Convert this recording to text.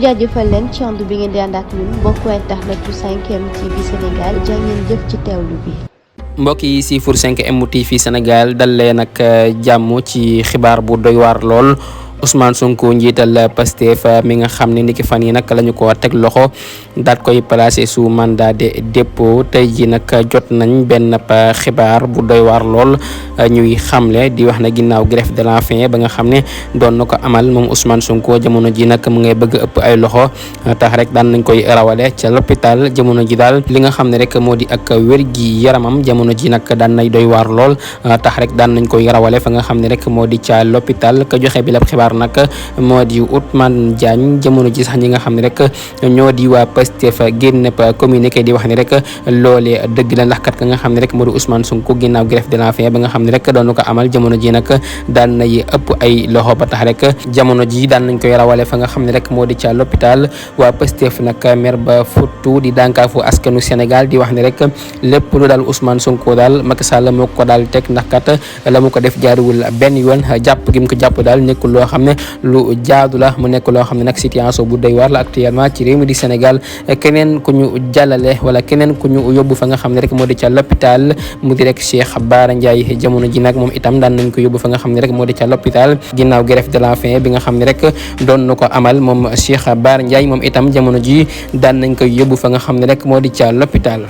jaajëfal leen ci ànd bi ngeen di ànd ak ñun mbokku internet bu 5M TV Sénégal jaa ngeen jëf ci teewlu bi. mbokk yi si pour 5M TV Sénégal dal leen ak jàmm ci xibaar bu doy waar lool. Ousmane Sonko njiital Pastef mi nga xam ne niki fan yi nag la ñu ko teg loxo daat koy placé sous mandat de dépôt tey ji nag jot nañ benn xibaar bu doy waar lool ñuy xamle di wax na ginnaaw grève de la faim ba nga xam ne doon na ko amal moom Ousmane Sonko jamono ji nag mu ngay bëgg ëpp ay loxo tax rek daan nañ koy rawale ca l'hôpital jamono ji daal li nga xam ne rek moo di ak wér gi yaramam jamono ji nag daan nay doy waar lool tax rek daan nañ koy rawale fa nga xam ne rek moo di ca l'hôpital ka joxe bi la xibaar nag moo di Ousmane Diagne jamono ji sax ñi nga xam ne rek ñoo di waa Pastef génn communiqué di wax ni rek loolee dëgg la ndax kat ka nga xam ne rek moo di Ousmane Sonko ginnaaw grève de la faim ba nga xam ne rek doon ko amal jamono ji nag daan nay ëpp ay loxo ba tax rek jamono ji daan nañ koy rawale fa nga xam ne rek moo di ca l'hôpital waa Pastef nag mer ba futtu di dànkaafu askanu Sénégal di wax ni rek lépp lu daal Ousmane Sonko daal Macky Sall moo ko daal teg ndax kat la mu ko def jaaruwul benn yoon jàpp gi mu ko jàpp daal nekkul loo xam ne lu jaadu la mu nekk loo xam ne nag situation bu doy waar la actuellement ci réew mi di Sénégal keneen ku ñu jàllale wala keneen ku ñu yóbbu fa nga xam ne rek moo di ca l'hôpital mu di rek Cheikh Bara Ndiaye jamono ji nag moom itam daan nañ ko yóbbu fa nga xam ne rek moo di ca l'hôpital ginnaaw grève de la faim bi nga xam ne rek doon na ko amal moom Cheikh Bara Ndiaye moom itam jamono ji daan nañ koy yóbbu fa nga xam ne rek moo di ca l'hôpital